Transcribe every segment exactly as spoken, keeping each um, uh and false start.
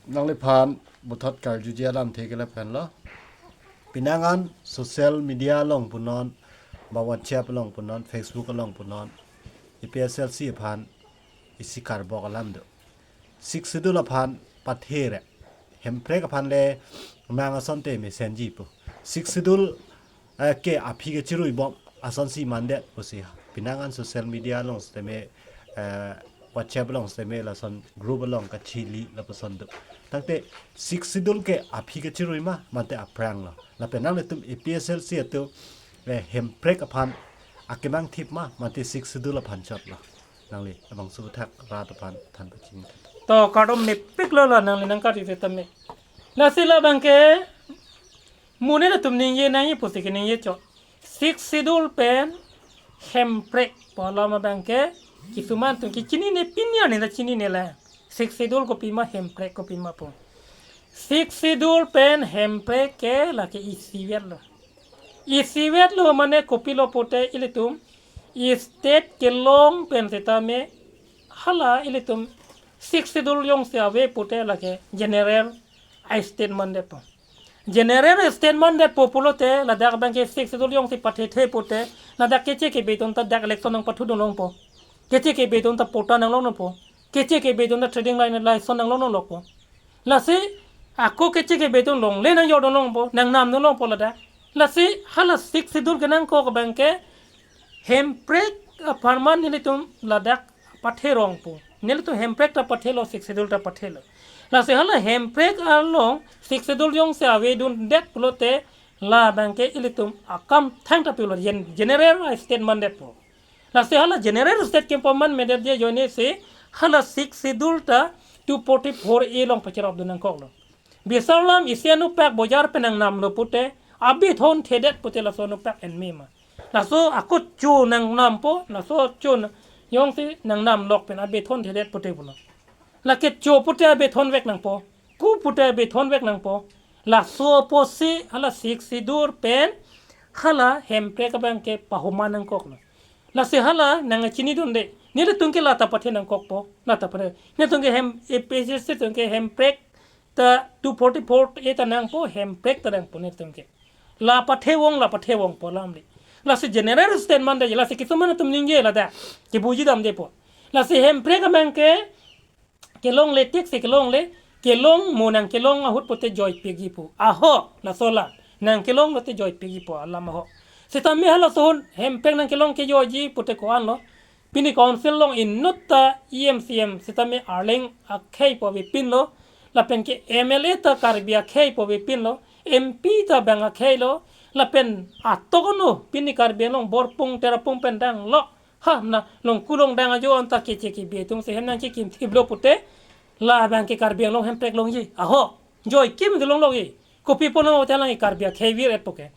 Nangliphan puthot karjuji alamthe ke lahenlo. Penang an social media along punon, ba WhatsApp along punon, Facebook along punon, A P H L C aphan isi karbok alam do. Sixth Schedule aphan pathere. Hemprek aphan le nang asonte mesenji pu. Sixth Schedule, eh, ke aphi kechirui bom asonsi mandet pusi penang an social media along setame, eh, WhatsApp along setame lason group along kachili lapuson do. Tangte Sixth Schedule ke aphi kechirui ma mate aphrang lo. Lapen nanglitum A P H L C atum, eh, hemprek aphan akemang thip ma mate Sixth Schedule aphan chot lo. Nangli abang subuthak rat aphan than pachini than. To kardom mepik lo la nangli nangkari setame. Lasi labang ke mo nelitum ningje nangji pusi keningje chot. Sixth Schedule pen hemprek pu alam abang ke kisuman atum ke chinine, pini arni ta chinine la. Sixth Schedule kopima, hemprek kopima pu. Sixth Schedule pen hemprek ke lake isivet lo. Isivet lo mane kopilo pute ilitum state kelong pen setame hala ilitum Sixth Schedule jongsi ave pute lake general a-state mandetpo. General a-state mandetpo pulote ladak abang ke Sixth Schedule jongsi pathethe pute ladak keche kebe atum ta dak election nangpathudun longpo. Keche kebe atum ta patta nanglong longpo. Keche kebe atum ta trading line license nanglong longlokpo. Lasi ako keche kebe atum longle nangjordun longpo, nangnamdun longpo ladak. Lasi hala Sixth Schedule kenangkok abang ke hemprek apharman nelitum ladak patherong pu. Nelitum hemprek ta pathelo, Sixth Schedule ta pathelo. Lasi hala hemprek along Sixth Schedule jongsi avedundet pulote labang ke ilitum akam thangta pulo, gen-, general a-state mandetpo. Lasi hala general a-state kepaman medet je ajoine si hala Sixth Schedule ta two forty-four A along pacherapdun nangkoklo. Bisar alam isi anutpak bojar pen nangnamlo pute, abi thonthedet pute laso anutpak enme ma. Laso ako cho nangnampo, laso cho na-, jongsi nangnamlok pen abi thonthedet pute pulo. Lake cho pute abi thonvek nangpo, ku pute abi thonvek nangpo. Laso apotsi hala Sixth Schedule pen hala hemprek abang ke pahuman nangkoklo. Lasi hala nangchinidunde. Nelitum ke lata pathe nangkokpo, lata pathe. Nelitum ke hem, A P H L C atum ke hemprek ta two forty-four A ta nangpo, hemprek ta nangpo nelitum ke. La pathe vong, la pathe vongpo alam le. Lasi general a-state mandetji, lasi kisuman atum ningje ladak. Kebujidamdepo. Lasi hemprek abang ke kelongle, thiksi kelongle, kelong mo nangkelong ahut pute joipikji pu. Ahok, laso la. Nangkelong pute joipikji pu alam ahok. Setame halaso ahut hemprek nangkelong kejoiji pute ko-anlo. Pini council along inutta E M C M setame Arleng akhei pu avepinlo. Lapen ke M L A ta Karbi akhei pu avepinlo. M P ta bang akheilo. Lapen atok anu pini Karbi Anglong Borpung Terapung pen danglo. Ha, na longku longdang ajo anta keche kebe atum si hem nangkekimthiplo pute labang ke Karbi Anglong hemprek longji. Ahok, joikim dun longlokji. Kopi punon te lang Karbi akhei vir-etpo ke.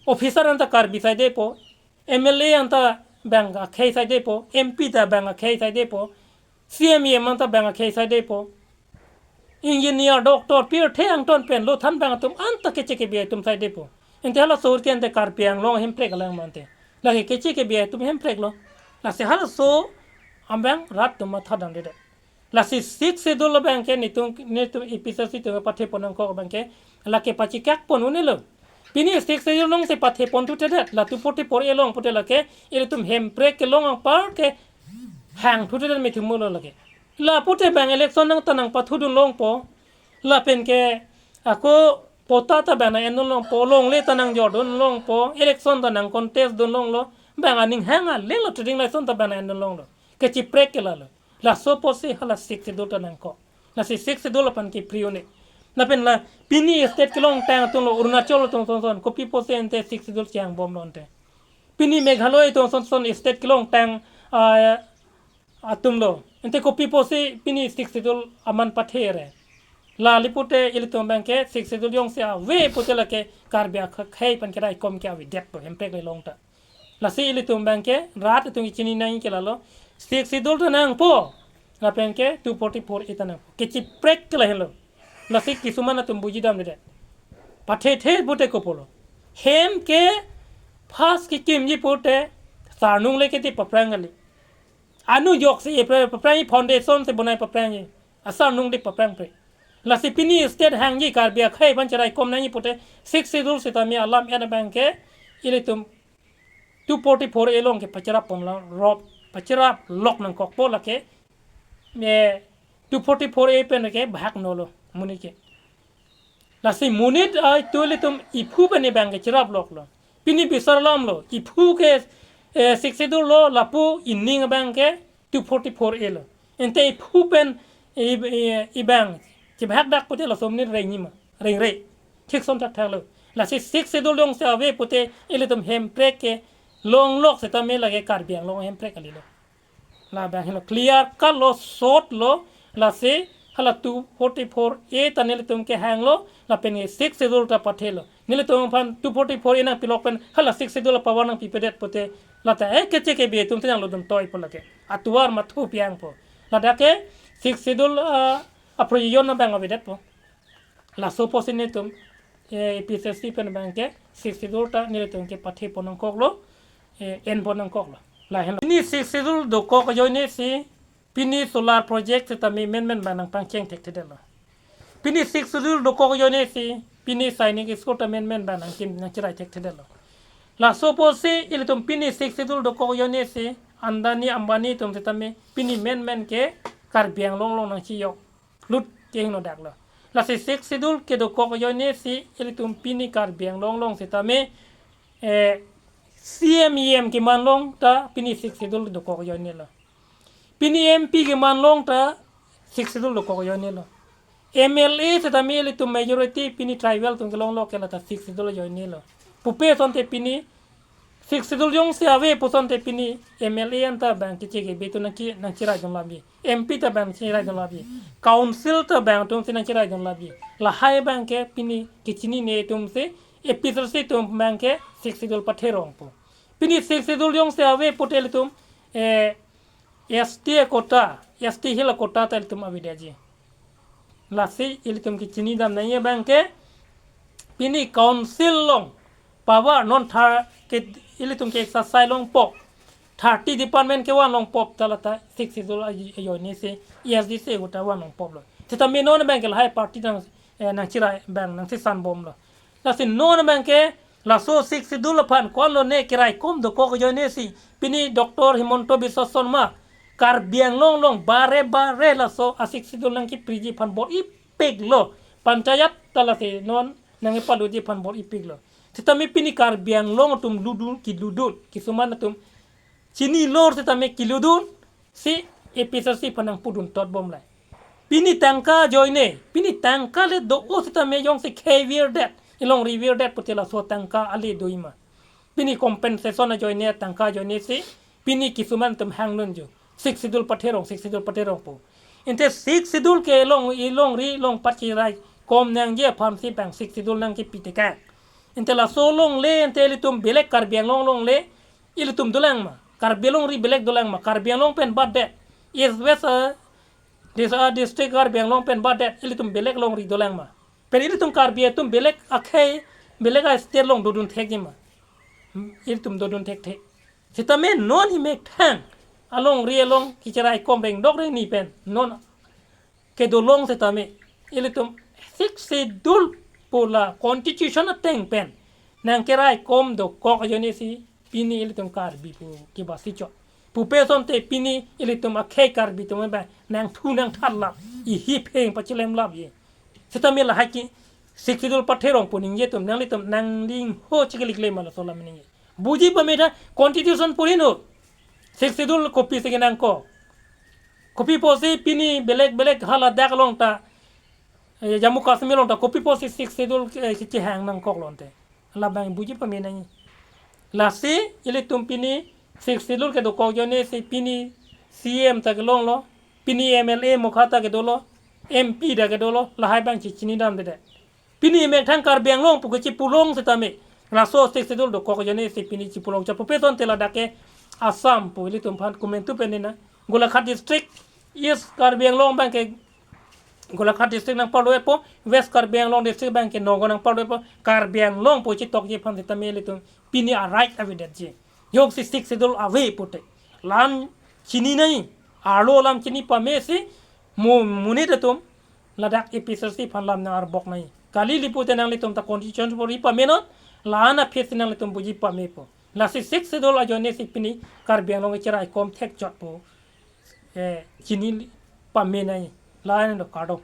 Officer anta Karbi saidepo, M L A anta bang akhei saidepo, M P ta bang akhei saidepo, C M, E M anta bang akhei saidepo. Engineer, doctor, pirthe angton pen lothan bang atum anta keche kebe atum saidepo. Ante halaso ahut ke ante Karbi Anglong hemprek alang mante. Lake keche kebe atum hempreklo. Lasi halaso abang rat atum mathadamdedet. Lasi Sixth Schedule abang ke nelitum, nelitum A P H L C atum pathepon nangkok abang ke lake pachikakpon un-elo. Pini Sixth Schedule alongsi pathepon thuthedet, la two forty-four A along pute lake ilitum hemprek kelong apar ke hang thuthedet methimolo lake. La pute bang election nang ta nangpathudun longpo. Lapen ke ako patta ta bang nang-endun longpo, longle ta nangjordun longpo, election ta nang-contest dun longlo, bang aning hang alelo trading license ta bang nang-endun longlo. Kachiprek ke lalo. Laso apotsi hala Sixth Schedule ta nangkok. Lasi Sixth Schedule aphan kepri un-e. Lapen la pini state kelongtang atumlo, Arunachal atum sonson, kopi apotsi ante Sixth Schedule chengbomlo ante. Pini Meghalaya atum sonson state kelongtang, ah, atumlo. Ante kopi apotsi pini Sixth Schedule aman pathere. Lale pute ilitum abang ke Sixth Schedule jongsi ave pute lake Karbi akhei aphan keraikom ke avedetpo hemprek le long ta. Lasi ilitum abang ke rat atum kechini nangji ke lalo. Sixth Schedule ta nangpo. Lapen ke two forty-four A ta nangpo. Kachiprek ke lahenlo. Lasi kisuman atum bujidamdedet. Pathethe pute kopilo. Hem ke first kekimji pute sarnung le keti paphrang kali. Anu joksi epre paphrang, foundation si bonai paphrangji. Asarnung di paphrangpre. Lasi pini state hangji Karbi akhei aphan cheraikom nangji pute Sixth Schedule sitame alam en abang ke ilitum two forty-four A along ke pachirap pon la rop, pachirap lok nangkokpo lake, eh, two forty-four A pen ke bahak nolo monit ke. Lasi monit ai tu ilitum iphu pen abang ke chirap loklo. Pini bisar alamlo, iphu ke, eh, Sixth Schedule lo, lapu ining abang ke two forty-four A lo. Ante iphu pen i, i, abang chibahak dak pute laso monit rengji ma, rengre. Thik son thakthak lo. Lasi Sixth Schedule jongsi ave pute ilitum hemprek kelong lok sitame lake Karbi Anglong hemprek kali lo. Labang helo clear cut lo, short lo, lasi hala two forty-four A ta nelitum kehanglo, lapen ke Sixth Schedule ta pathelo. Nelitum aphan two forty-four A nangpilok pen hala Sixth Schedule power nangpipedet pute, lata eh keche kebe atum tenang lo dun toipo lake. Atovar mathu piangpo. Ladak ke Sixth Schedule, ah, aproyojon abang avedetpo. Laso apotsi nelitum, eh, A P H L C pen abang ke Sixth Schedule ta nelitum ke pathepon nangkoklo, eh, enpon nangkoklo. Lahenlo. Pini Sixth Schedule dokok ajoine si pini solar project sitame menmen abang nangpangcheng thekthedetlo. Pini Sixth Schedule dokok ajoine si pini Sainik School ta menmen abang nangkim nangchirai thekthedetlo. Laso apotsi ilitum pini Sixth Schedule dokok ajoine si Adani Ambani atum sitame pini menmen ke Karbi Anglong along nangchijok lut kehingno daklo. Lasi Sixth Schedule kedokok ajoine si ilitum pini Karbi Anglong along sitame, eh, C M E M keman long ta pini Sixth Schedule dokok ajoinelo. Pini M P keman long ta Sixth Schedule dokok ajoinelo. M L A sitame ilitum majority pini tribal atum kelong lo ke lata Sixth Schedule ajoinelo. Pupe asonte pini Sixth Schedule jongsi ave pu asonte pini M L A anta abang keche kebe atum nangke nangchirai dun lapji. M P ta abang chirai dun lapji. Council ta abang atumsi nangchirai dun lapji. Lahai abang ke pini kechinine atumsi A P H L C atum abang ke Sixth Schedule patherongpo. Pini Sixth Schedule jongsi ave pute ilitum, eh, S T quota, S T Hill quota ta ilitum avedetji. Lasi ilitum kechinidam nangji abang ke pini council along power non thar ke ilitum ke exercise longpo. Thirty department kevan longpo ta lata Sixth Schedule ajo-, ajoine si E S D C quota van longpo lo. Sitame non abang ke lahai party nang, eh, nangchirai abang nangsesan bomlo. Lasi non abang ke laso Sixth Schedule aphan ko-an lone keraikom dokok ajoine si pini Doctor Himanta Biswa Sarma Karbi Anglong along bare bare laso a Sixth Schedule nangkepriji aphan bor-ipiklo. Panchayat ta lasi non nangkepaluji aphan bor-ipiklo. Sitame pini Karbi Anglong atum ludun, kiludun, kisuman atum chinilor sitame kiludun si A P H L C aphan nangpudun tot bomlai. Pini tangka ajoine, pini tangka le do-o sitame jongsi khei virdet, ilongri virdet pute laso tangka ale doji ma. Pini compensation ajoine, tangka ajoine si pini kisuman atum hangdunji. Sixth Schedule patherong, Sixth Schedule patherong pu. Ante Sixth Schedule kelong, ilongri along patchiraikom nangji aphansi abang Sixth Schedule nangkepi tekang. Ante laso alongle, ante ilitum belek Karbi Anglong alongle, ilitum dolang ma. Karbi alongri belek dolang ma. Karbi Anglong pen batdet. East West, eh, dis-, ah, district Karbi Anglong pen batdet. Ilitum belek alongri dolang ma. Pen ilitum Karbi atum belek akhei, belek a state along dodun thekji ma. Hmm, ilitum dodun thekthe. Sitame non imek thang alongri along kechiraikom rengdok rengni pen non kedolong sitame ilitum Sixth Schedule pu la constitution ateng pen nangkeraikom dokok ajoine si pini ilitum Karbi pu kebasi chot. Pupe asonte pini ilitum akhei Karbi atum abang nangthu nangthat lap, ihi pheng pachilem lapji. Sitame lahai ke Sixth Schedule patherong pu ningje atum nanglitum nanglingho chikiliklem ma laso alam ningje. Buji pame tha constitution puri no. Sixth Schedule kopisi kenangkok. Kopi apotsi pini belek belek ha Ladakh along ta, eh, Jammu Kashmir along ta kopi apotsi Sixth Schedule, eh, kechehang nangkoklo ante. Labang buji pame nangji. Lasi ilitum pini Sixth Schedule kedokok ajoine si pini C M ta kelonglo, pini M L A mokha ta kedolo, M P ta kedolo, lahai abang chechinidamdedet. Pini imek thang Karbi Anglong pu kechipulong sitame laso Sixth Schedule dokok ajoine si pini chipulong chot. Pupe asonte ladak ke Assam pu ilitum aphan komantu pen nina. Golaghat district, East Karbi Anglong abang ke Golaghat district nangparlo-etpo, West Karbi Anglong district abang ke Nagaon nangparlo-etpo, Karbi Anglong pu chetokji aphan sitame ilitum pini a right avedetji. Jongsi Sixth Schedule ave pute. La-an chini nangji, arlo alam chini pame si mo-, monit atum Ladak A P H L C aphan lam nang-arbok nangji. Kali li pute nanglitum ta constitution pori pamenon, la-an aphi si nanglitum buji pamepo. Lasi Sixth Schedule ajoine si pini Karbi Anglong kachiraikom thekchotpo. Eh, chinine pame nangji. La-an do, kardom.